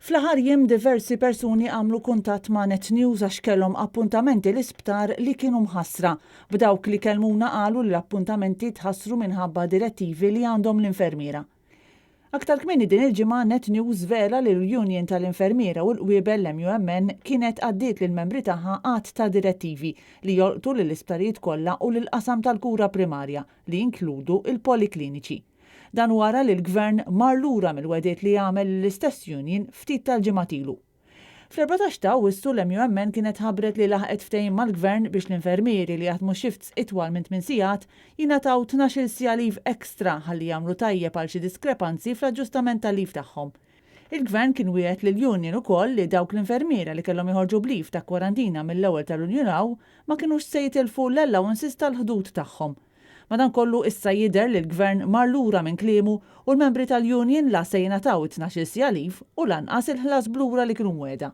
Fl-aħħar jiem diversi persuni għamlu kuntatt ma' Net News għax kellhom appuntamenti l-isptar li kienu mħassra. B'dawk li kellmuna qalu li l-appuntamenti tħassru minħabba direttivi li għandhom l-infermiera. Aktar kmieni din il-ġimgħa Net News żvela li l-Union tal-Infermiera u l-Qwiebel l-MUMN kienet għaddiet lill-membri tagħha għadd ta' direttivi li jolqtu lill-isptarijiet kollha u lill-qasam tal-kura primarja li jinkludu l-polikliniċi. Dan wara li l-Gvern mar lura mill-wegħdiet li għamel lill-istess union ftit tal-ġimgħat ilu. Fl-14 ta' Awwissu l-MUMN kienet ħabbret li laħqet ftehim mal-Gvern biex l-infermieri li jaħdmu shifts itwal minn tmien sigħat jingħataw 12-il siegħa leave extra ħalli jagħmlu tajjeb għal xi diskrepanzi fl-aġġustament tal-leave tagħhom. Il-Gvern kien wiegħed lill-union ukoll li dawk l-infermiera li kellhom joħorġu b'leave ta' kwarantina mill-ewwel ta' Lulju 'l hawn ma kinux se jitilfu l-allowances tal-ħdud tagħhom. Madankollu issa jidher li l-Gvern mar lura minn kliemu u l-membri tal-union la se jingħataw it-tnax-il siegħa leave u lanqas il-ħlas b'lura li kienu mwiegħda.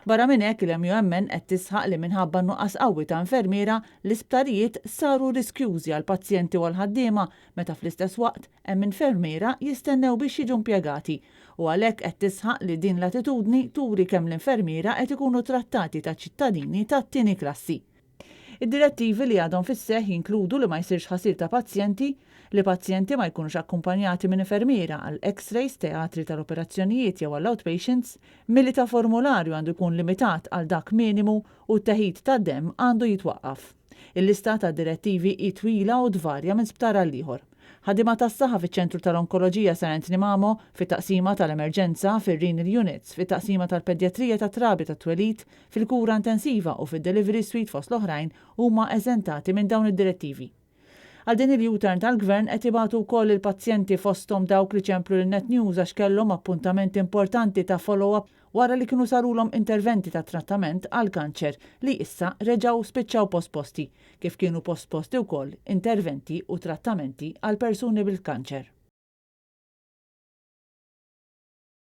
Barra minn hekk, il-MUMN qed tisħaq li minħabba n-nuqqas qawwi ta' infermiera, l-isptarijiet saru riskjużi għall-pazjenti u għall-ħaddiema meta fl-istess waqt hemm infermiera jistennew biex jiġu impjegati u għalhekk qed tisħaq li din l-attitudni turi kemm l-infermiera qed ikunu trattati ta' ċittadini tat-tieni klassi. Id-direttivi li għadhom fis-seħħ jinkludu li ma jsirx ħasil ta' pazjenti, li pazjenti ma jkunux akkumpanjati minn infermiera għal X-rays, teatri tal-operazzjonijiet jew għall-outpatients, mili ta' formularju għandu jkun limitat għal dak minimu u t-teħid ta' demm għandu jitwaqqaf. Il-lista ta' direttivi hi twila u tvarja minn sptar għal ieħor. Ħaddiema tas-saħħa fiċ-Ċentru tal-Onkoloġija Sir Anthony Mamo, fit-Taqsima tal-Emerġenza, fir-Renal Units, fit-Taqsima tal-Pedjatrija tat-Trabi tat-Twelid, fil-Kura Intensiva u fid-Delivery Suite fost l-oħrajn huma eżentati minn dawn id-direttivi. Għal din il-U-turn tal-Gvern qed ibatu wkoll il-pazjenti fosthom dawk li ċemplu lil Net News għax kellhom appuntamenti importanti ta' follow-up wara li kienu sarulhom interventi ta' trattament għall-kanċer li issa reġgħu spiċċaw posposti, kif kienu posposti wkoll interventi u trattamenti għal persuni bil-kanċer.